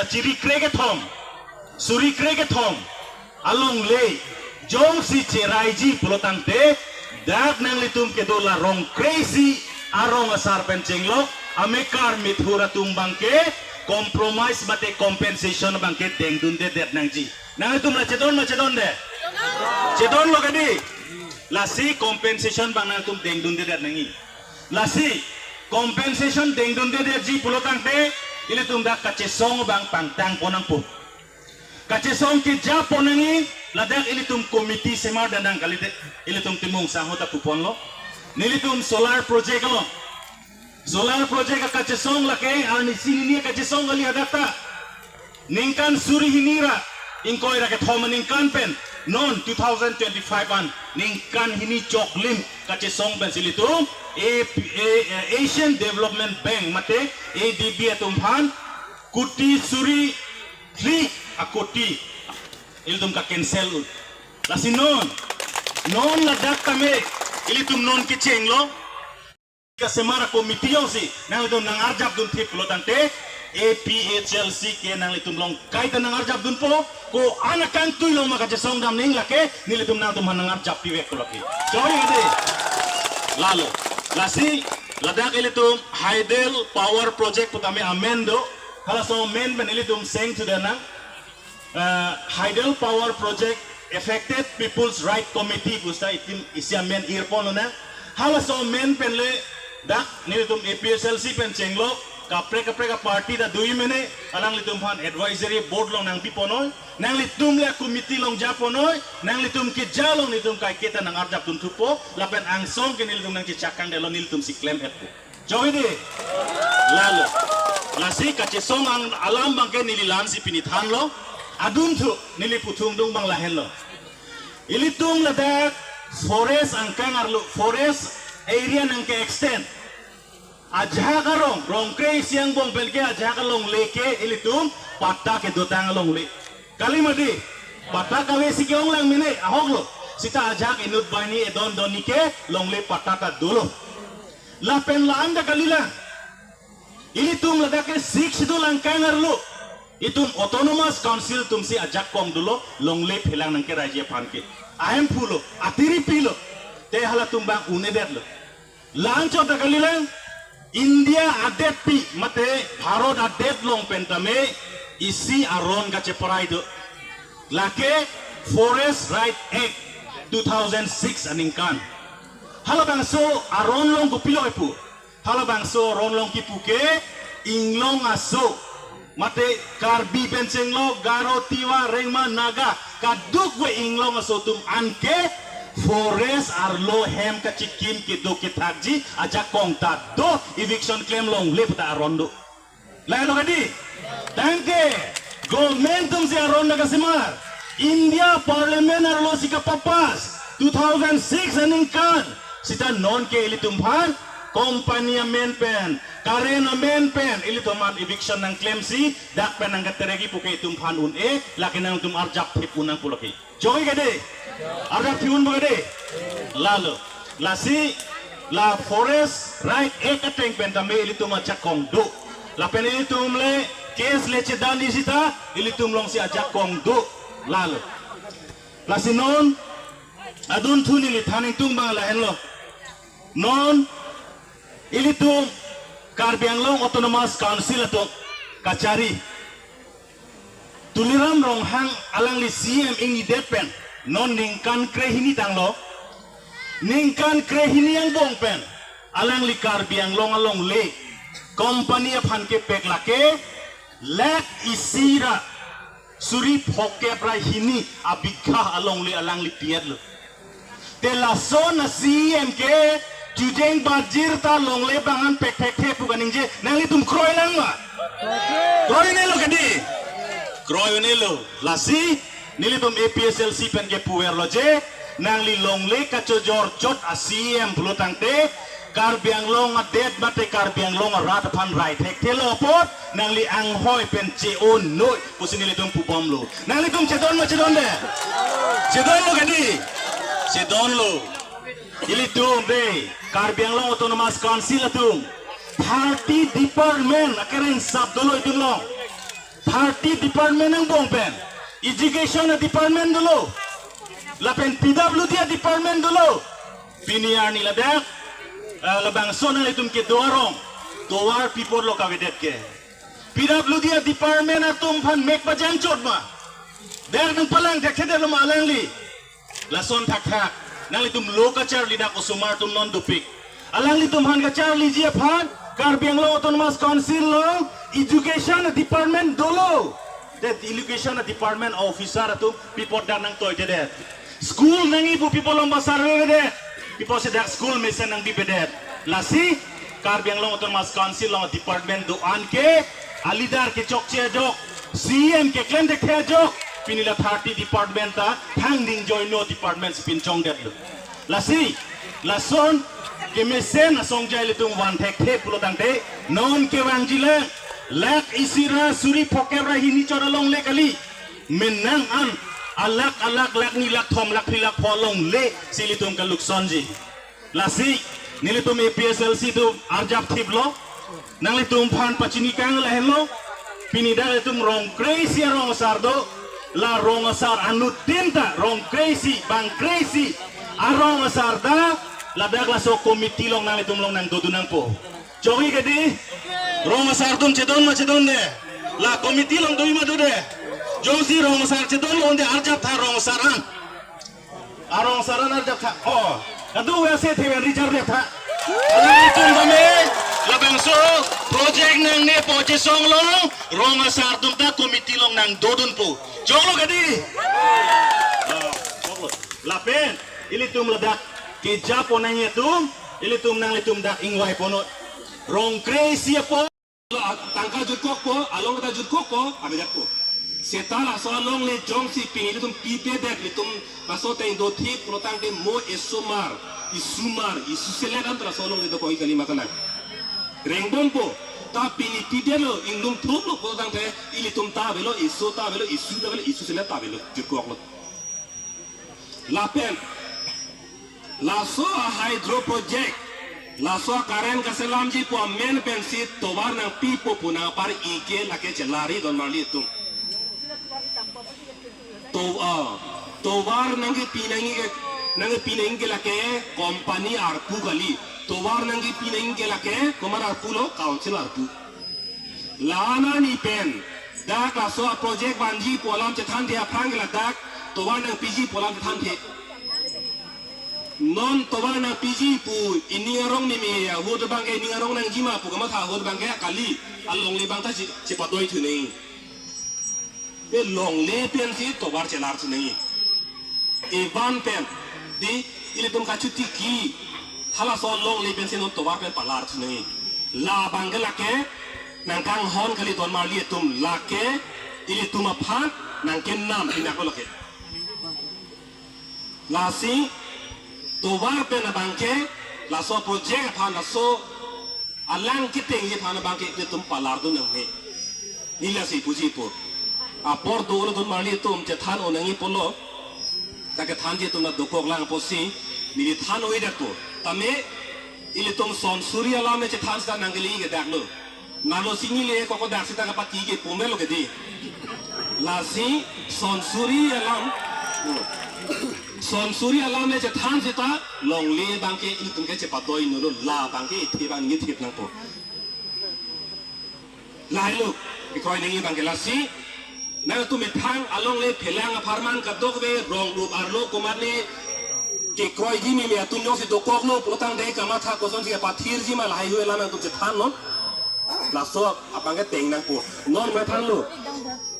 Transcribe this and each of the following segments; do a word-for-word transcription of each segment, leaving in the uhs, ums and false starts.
Chiri kre kethom, suri kre kethom alongle jongsi cheraiji pulo tangte, dak nanglitum kedo la rong kre isi arong asar pen chenglok amekar mithur atum abangke compromise mate compensation abangke dengdundedet nangji. Nanglitum la chedon ma chedonde? Chedonlo kadi. Lasi compensation abang nanglitum dengdundedet nangji. Lasi compensation dengdundedetji pulo tangte, ilitum dak kachesong abang pangtangpon nangpo. Kachesong kejappon nangji, ladak ilitum committee semar dandang kalidet, ilitum Timung Sangho ta puponlo. Nelitum solar project along. Solar project akachesong lake, arnisi hini akachesong kali hadak ta. Ningkan suri hini ra ingkoi ra kethom aningkan pen, non two thousand twenty-five an ningkan hini choklim kachesong pensi ilitum A P, A, Asian Development Bank mate A D B atum aphan kuti suri phli akoti ilitum ka-cancel un. Lasi non, non ladak tame ilitum non kechenglo. Kasemar committee jongsi nanglitum nangarjapdunthip pulo tangte, A P H L C ke nanglitum along kaita nangarjapdunpo. Ko-an akangtui along ma kachesong dam nangji lake nelitum nangtum aphan nangarjap pivek pulo ke. Choi kadi. Lalo. Lasi ladak ilitum hydel power project putame amen do. Halaso amen pen ilitum seng sudah nang. Uh, Hydel Power Project Affected People's Right Committee pusta itum isi amen irpon lona. Halaso amen pen le dak nelitum A P H L C pen chenglok kaprek kaprek aparty ta dui mene, alanglitum aphan advisory board along nangpiponoi, nanglitum le committee along japonoi, nanglitum keja along nelitum kaiketa nangarjapdunthupo, lapen angsong ke nelitum nangchechak kangdelo, nelitum si klemhetpo. Choi kadi. Lalo. Lasi kachesong ang alam abangke neli la-ansi pini thanlo. Adunthu neli puthungdung abang lahenlo. Ilitum ladak forest angkang arlo, forest area nangke extend. Ajahak arong, rong kre isi angbong penke ajahak alongle ke ilitum patta kedotang alongle. Kali mati, patta kave si ke-ong lang mene, ahoklo. Sita ajahak inut banghini edon donni ke longle patta ta dolo. Lapen la-an ta kalilang. Ilitum ladak ke Sixth Schedule angkang arlo. Itum Autonomous Council atumsi ajakong dolo, longle phelang nangkeraiji aphan ke. Ahemphu lo, atiri pilo. Te halatum abang un-edetlo. La-anchot ta kalilang, India adetpi mate Bharat adet along pen tame isi aron kacheparai do. Lake Forest Right Act two thousand six aningkan. Halabangso aron along kopilo kipu. Halabangso aron along kipu ke inglong aso. Mate Karbi pen chenglok, Garo, Tiwa, Rengma, Naga, kadokave inglong aso atum anke forest arlo hem kachikim kedo kethakji ajakong ta do, eviction klem longle puta aron do. Lahelo kadi? Tangke, government atumsi aron ta kasemar. India Parliament arlosi kapapass two thousand six aningkan. Sita nonke ilitum aphan company amen pen, current amen pen, ilitum aphan eviction nangklemsi, dak pen nangkaterek kipu ke itum aphan un-e, lake nangtum arjapthip un nang pulo ke. Choi kadi? Arjapthip unpo kadi? Lalo. Lasi, la Forest Right Act ateng pen tame ilitum ajakong do. Lapen ilitum le case le chedanji sita, ilitum alongsi ajakong do. Lalo. Lasi non, adunthu neli than ingtung abang lahenlo. Non, ilitum Karbi Anglong Autonomous Council atum kachari. Tuliram Ronghang alangli C M ingnidet pen, non ningkan krehini tanglo. Ningkan krehini angbong pen, alangli Karbi Anglong alongle company aphan kepek lake, lakh isi ra suri phokep ra hini abigha alongle alangli pi-etlo. Te lason a-C M ke chujeng bajir ta longle abang an pek thekthe pu kaningje, nanglitum kroilang ma? Kroinelo kadi? Kroinelo. Lasi nelitum A P H L C pen kepuverlo je, nangli longle kachojor chot a-C M pulo tangte, Karbi Anglong adet mate Karbi Anglong arat aphan rai thekthelo apot, nangli anghoi pen che-onnoi pusi nelitum pubomlo. Nanglitum chedon ma chedonde? Chedonlo kadi? Chedonlo. Ilitum de Karbi Anglong Autonomous Council atum thirty department akereng sap dolo itum along. thirty department angbong pen education department dolo, lapen P W D department dolo. Pini arni ladak, eh, labangso nanglitum kedo arong tovar pi apotlo kavedet ke? P W D department atum aphan mek pajangchot ma? Dak nangpalang thekthedetlo ma alangli? Lason thakthak nanglitum lo kacharli dak osomar atum non dopik. Alanglitum aphan kacharliji aphan Karbi Anglong Autonomous Council along education department dolo. That education department officer atum pi apot dak nangtoitedet? School nangji pu pi apot lomba survey vedet? Pi apotsi dak school mesen nangbibedet? Lasi Karbi Anglong Autonomous Council along department do-an ke a-leader kechokche ajok, C E M keklem thekthe ajok, pini la thirty department ta thang dingjoino department si pinchongdetlo. Lasi lason kemesen asong jai ilitum van thekthe pulo tangte, non kevangjilang lakh isi ra suri phokep ra hini chot alongle kali. Menang an alakh alakh, lakh ni, lakh thom, lakh phli, lakh pho alongle si ilitum kaluksonji. Lasi nelitum A P S L C atum arjap thiplo, nanglitum aphan pachini kang lahenlo. Pini dak ilitum rong kre-isi arong asar do. La rong asar anuttin ta rong kre-isi, bang kre-isi arong asar ta ladak laso committee along nanglitum along nangdodun nangpo. Chokji kedi? Rong asar atum chedon ma chedonde? La committee along doji ma dode? Jongsi rong asar chedonlo, onde arjap tha rong asar an. Arong asar an arjap tha. Oh, kadu wese theven richard le tha. Ilitum tame labangso project nangne pu chesong along rong asar atum ta committee along nangdodunpo. Choklo kedi? Ah, choklo. Lapen ilitum ladak keja pon nangji atum, ilitum nanglitum dak ingvai ponnon. Rong kre-isi apot tangka jutkokpo, along ta jutkokpo, avedetpo. Seta laso alongle jongsi pini ilitum pipedet, ilitum laso ateng dothip pulo tangte mo esomar, isumar, isuselet an ta laso alongle dokok kali ma kanang. Rengbompo, ta pini pidetlo, inglum thuklo pulo tangte ilitum ta avelo, iso ta avelo, isu ta avelo, isuselet ta avelo, jutkoklo. Lapen laso a-hydro project, laso a-current kaselamji pu amen pensi tovar nangpipo pu nangpar-i ke lake chelari don marli atum. To, ah, tovar nangkepi nangji ke, nangkepi nangji ke lake company arpu kali. Tovar nangkepi nangji ke lake komat arpulo, council arpu. La-an arni pen dak laso a-project vanji pu alam chethanthe aphrang ke ladak tovar nangpiji pu alam chethanthe. Non tovar nangpiji pu ining arong meme ahut abang ke ining arong nangji ma pu kamatha ahut abang ke kali, alongle abang ta che-, chepadoi thu nangji. Pe longle pensi tovar chelar thu nangji. Evan pen, di, ilitum kachotiki, halaso longle pensi non tovar pen palar thu nangji. La abang ke lake nangkanghon kali don marli atum, lake ilitum aphan nangkenam pinak lo lake. Lasi tovar pen abang ke laso project aphan, laso alang ketengji aphan abang ke ilitum palar dun nangji. Neli lasi puji pu. Apor dolo don marli atum chethan-o nangji pulo. Ta kethanji atum ta dokok lang pusi neli than-o-i dak pu. Tame ilitum son suri alam le chethan seta nangkele ke dak lo. Nalo sini le koko dak seta kapaki ke pumelo kedi. Lasi son suri alam. Son suri alam le chethan seta longle abang ke ilitum ke chepadoi nolo, la abang ke ithe abang nithip nangpo. Lahelo, kekroi nangji abang ke lasi. Nangtum methang alongle phelang apharman kadokave rong rup arlo komatne kekroiji meme atum jongsi dokoklo pulo tangte kamatha kosonsi kepathirji ma lahai hui alam nangtum chethannon. Laso abang ke teng nangpo. Non methanglo.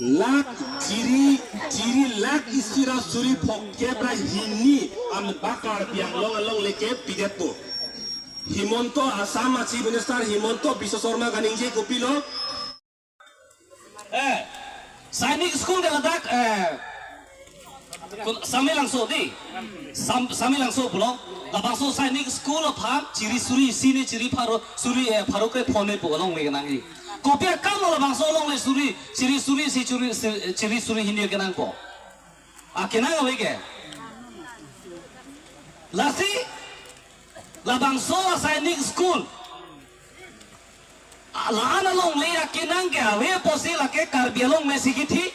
Lakh chiri, chiri lakh isi ra suri phokep ra hini an bak Karbi Anglong alongle ke pidetpo. Himanta, Assam a-Chief Minister Himanta Biswa Sarma kaningje kopilo. Eh, Sainik School ke ladak, eh, Samelangso di. Sam-, Samelangso pulo. Labangso Sainik School aphan chiri suri isi ne chiri pharo, suri, eh, pharo kre phone pu alongle kenangji. Kopi akam lo labangso alongle suri, chiri suri isi chiri, si-, chiri suri hini kenangpo? Ah, kenang ave ke. Lasi labangso a-Sainik School a, La-an alongle akenang ke ave apotsi lake Karbi Anglong mesi kithi.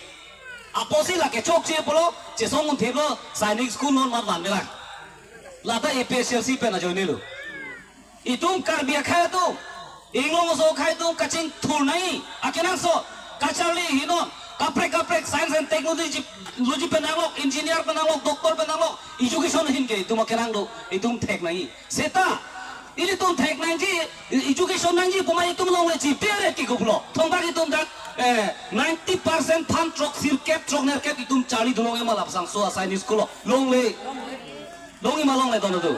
Apotsi lake chokche pulo, chesong un theplo, Sainik School non mat van belang. Lata A P H L C pen ajoinelo. Itum Karbi akhei atum, Inglong aso akhei atum kachingthur nangji, akenangsot kacharli hinon, kaprek kaprek science and technology, technology pen nanglok, engineer pen nanglok, doctor pen nanglok, education ahin ke itum akenang do, itum thek nangji. Seta, ilitum thek nangji, education nangji pu ma itum longle chipi aret ke koplo. Thongbak itum dak, eh, ninety percent aphan throk sirkep, throk nerkep itum charli dulong ema lapsangso a-Sainik School lo. Longle. Longji ma longle dono tu.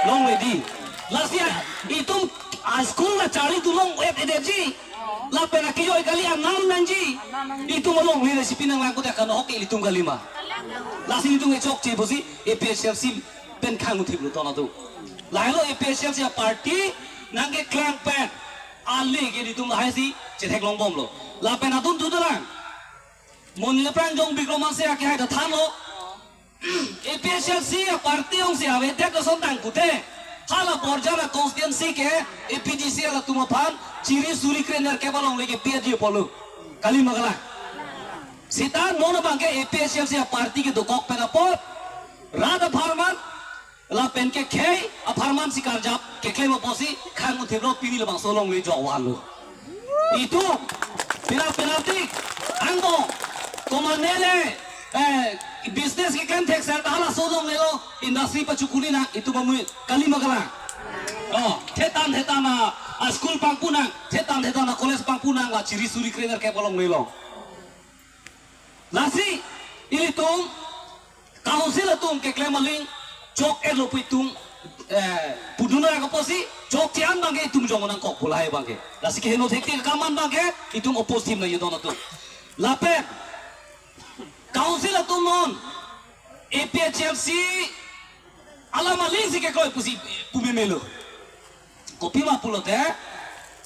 Longle di. Lasi a, itum a-school la charli dulong et et ji. Lapen akijoi kali anam nangji. Itum longle le sipi nanglang kute kan hok itum kali ma. Lasi itum kechokche pusi A P H L C pen khang un theplo dono tu. Lahelo A P H L C a-party nangkeklang pen ale ke itum lahai si chetheklong bomlo. Lapen adun tu dolang. Monit aphrang John Bikram Hanse akehai ta thanlo. A P H L C a-party jongsi avedet ason tang pute, hala Borjan a-constituency ke A P D C halatum aphan chiri suri krenerkep alongle kepi aji pulo. Kali ma kalang? Seta non abang ke A P H L C a-party kedokok pen apot rat apharman lapen kekhei apharman si karjap keklem apotsi khang un theplo, pini labangso longle jokvanlo. Itum, pina pina tik, angbong, komatne le, eh, business keklem thekser ta halaso longlelo, industry pachukuli nang, itum amui, kali ma kalang? Oh, thetan thetan a, a-school pangpu nang, thetan thetan a-college pangpu nang, la chiri suri krenerkep alonglelo. Lasi, ilitum, council atum keklem aling, chok-etlo pu itum, eh, pudun ra apotsi, chokche an abang ke itum jong nangkok pu lahai abang ke. Lasi keheno thektik akam an abang ke, itum oppose thip nangji dono tu. Lapen, council atum non, A P H L C, alam aling si kekloi pusi pumemelo. Kopima pulote,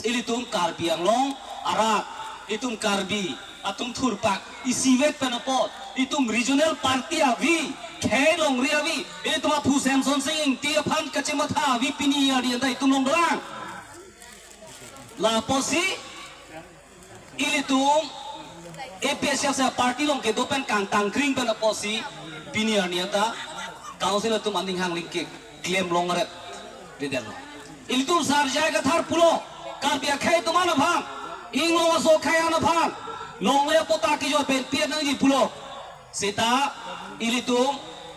ilitum Karbi Anglong arat, itum Karbi atum thurpak isivet pen apot, itum regional party avi, khei longri avi, ilitum aphu Semson Sing Ingti aphan kachematha avi pini arni anta itum longdang. La apotsi, ilitum A P H L C a-party along kedo pen kangtangkring pen apotsi pini arni anta council atum aning hangling keklem longret didel. Ilitum Sar J I Kathar pulo, Karbi akhei atum an aphan, Inglong aso akhei an aphan longle patta kejoi pen pi nangji pulo. Seta ilitum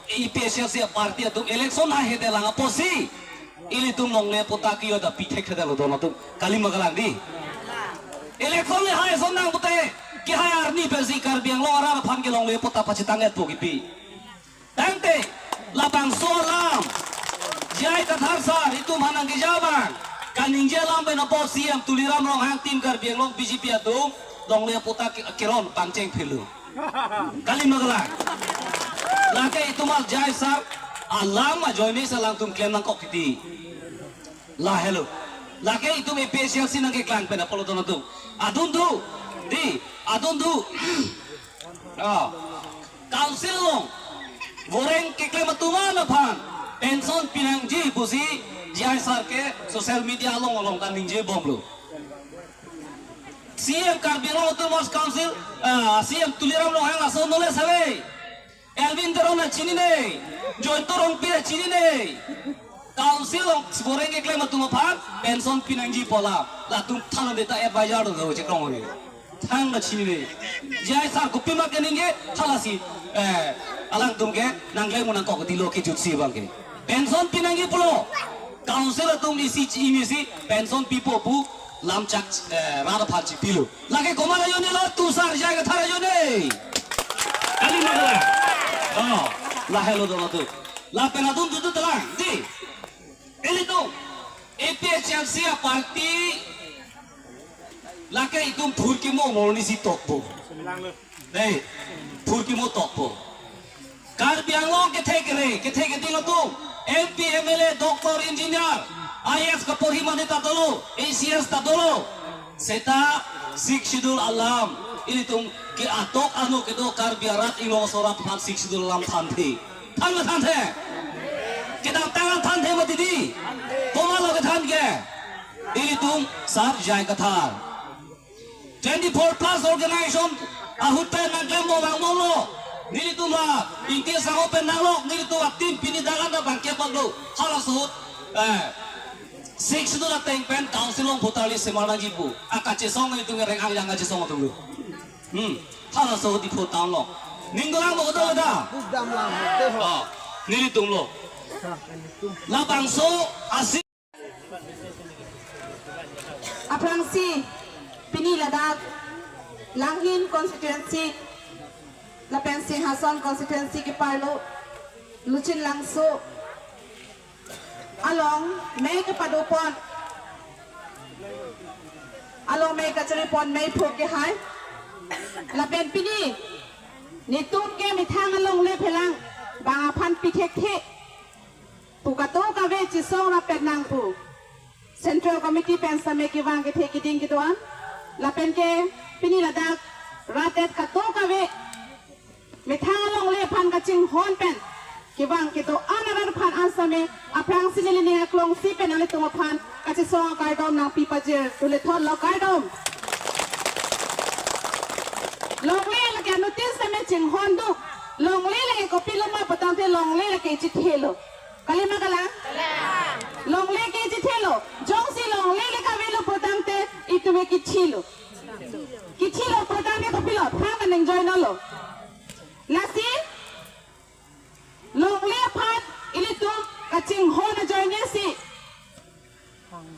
A P H L C a-party atum election haihedet lang apotsi ilitum longle patta kejoi ta pi thekthedetlo dono atum. Kali ma kalang di? Election le hai ason nang pute, kehai arni pensi Karbi Anglong arat aphan ke longle patta pachetang-etpo kipi. Tangte, labangso alam J I Kathar sir itum aphan nangkeja abang, kaningje alam pen apot C M Tuliram Ronghang, Team Karbi Anglong B J P atum longle patta ke-, keron pangcheng phelu. Kali ma kalang? Lake itum al J I sir alam ajoine si alangtum klem nangkok titi. Lahelo. Lake itum A P H L C nangkeklang pen apotlo dono atum. Adun do. Di, adun do. Ah. Council along voreng keklem atum an aphan pension pinangji pusi J I sir ke social media along along ta ningjebomlo. C M Karbi Anglong Autonomous Council, ah, C M Tuliram Ronghang laso knowledge ave. Elwin Teron ta chinine, Joyto Rongpi ta chinine. Council along voreng keklem atum aphan pension pinangji pu alam, latum than de ta advisor do chekrong ave. Thang ta chinine. J I sir kopima keningje, halasi, eh, alangtum ke nangklem nangkok tilo kejutsi abang ke. Pension pinangji pulo. Council atum isi chi-, inisi pension pipo pu lamchak, eh, rat aphan chipilo. Lake komat ajoinelo, tu Sar J I Kathar ajoine. Kali ma kalang? Oh, lahelo dono atum. Lapen adun tutu telang, di. Ilitum A P H L C a-party lake itum phurkimo morni si tokpo. Dei, phurkimo tokpo. Karbi Anglong kethe kere, kethe keding atum, M P, M L A, doctor, engineer, I A S kaporhi mane ta dolo, A C S ta dolo. Seta Sixth Schedule alam, ilitum ke atok ano kedo Karbi arat Inglong aso arat aphan Sixth Schedule alam thanthe. Than ma thanthe? Kedamtang an thanthe ma titi? Komatlo kethan ke? Ilitum Sar J I Kathar. Twenty-four plus organization ahut pen nangklem mo bang mo lo. Nelitum la Ingti Sango pen nanglok, nelitum a-team pini dagan ta bang kepaklo. Halaso ahut, eh, six tu ateng pen council along voter list semar nangji pu. Akachesong nelitum reng ang yang kachesong atum lo. Hmm. Halaso ahut di vote down lo. Ning dolang mo kedo da. Bukdam lang, betul. Ah, nelitum lo. Labangso asi Aphrangsi pini ladak Langhin constituency lapen Singhason constituency keparlo Luchinlangso along mei kepadopon, along mei kacharipon mei pho kehai. Lapen pini netum ke methang alongle phelang bang aphan pi thekthe pu kadokave chesong rapet nang pu Central Committee pen same kevang kethe keding kedo-an. Lapen ke pini ladak rat-et kadokave methang alongle aphan kachinghon pen kevang kedo-an arat aphan an same aphrangsi neli ning aklongsi pen nanglitum aphan kachesong akardom nangpi pajir, tule thot lo kardom. Longle lake anuttin same chinghon duk. Longle lake kopilo ma pu tangte longle lake chithelo. Kalima kalang? Longle ke chithelo. Jongsi longle le kavelo pu tangte itum ke kithelo. Kithelo pu tangte kopilo? Thang kaningjoinelo. Lasi longle aphan ilitum kachinghon ajoinesi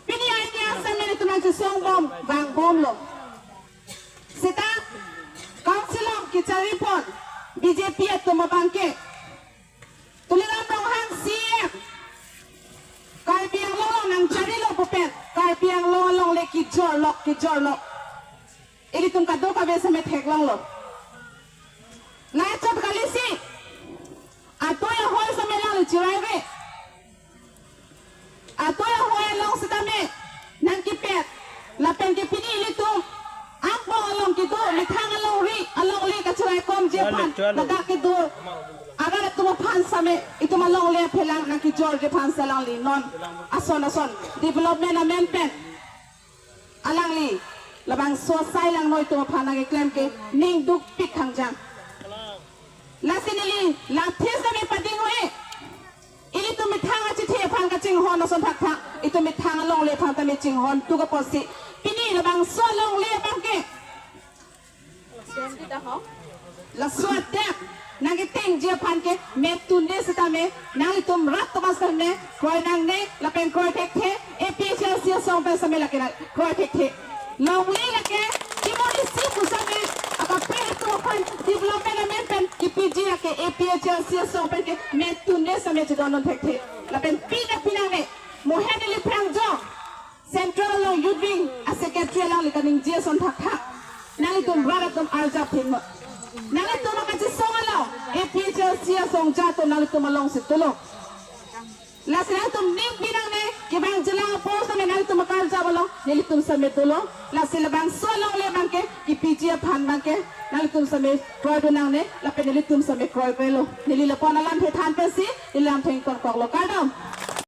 pini aini asam ilitum nangchesong bom, vangbomlo. Seta council along kecharipon B J P atum abangke Tuliram Ronghang C E M Karbi Anglong along nangcharilo pu pen Karbi Anglong alongle kejor lok, kejor lok. Ilitum kadokave same theklonglo. Nai chot kalisi atoi ahoi same alangli chiraive. Atoi ahoi along sitame nangkepet. Lapen ke pini ilitum angbong along kedo, methang alongri, alongle kachiraikomji aphan, ladak kedo arat atum aphan same itum alongle aphelang nangkejorji aphan si alangli non ason ason development amen pen alangli labangso asai langno itum aphan nangkeklem ke ning dukpik khangjang. Lasi neli lamthe same pading-o-e. Ilitum methang achethe aphan kachinghon ason thakthak, itum methang alongle aphan tame chinghon duk apotsi pini labangso alongle abangke laso ateng nangketengji aphan ke me tunde sitame nanglitum rat tomas same kroi nangne lapen kroi thekthe, A P H L C asong pen same lake nang kroi thekthe. Longle lake kimoni si pu same akaprek atum aphan development amen pen kepiji lake A P H L C asong pen ke me tunde same chedondun thekthe. Lapen pina pinangne Mohen Ili Phrangjo Central along Youth Wing a-secretary alangli kaningje ason thakthak. Nanglitum rat atum arjap thengno. Nanglitum akachesong along A P H L C asong ja atum nanglitum alongsi dolo. Lasi nanglitum ning pinangne kevang jilang apor same nanglitum akarjap along nelitum same dolo. Lasi labangso alongle abangke kepiji aphan abangke nanglitum same kroidun nangne lapen nelitum same kroikroilo. Neli lapu-an alamthe than pensi neli lamthe ingtonkoklo. Kardom.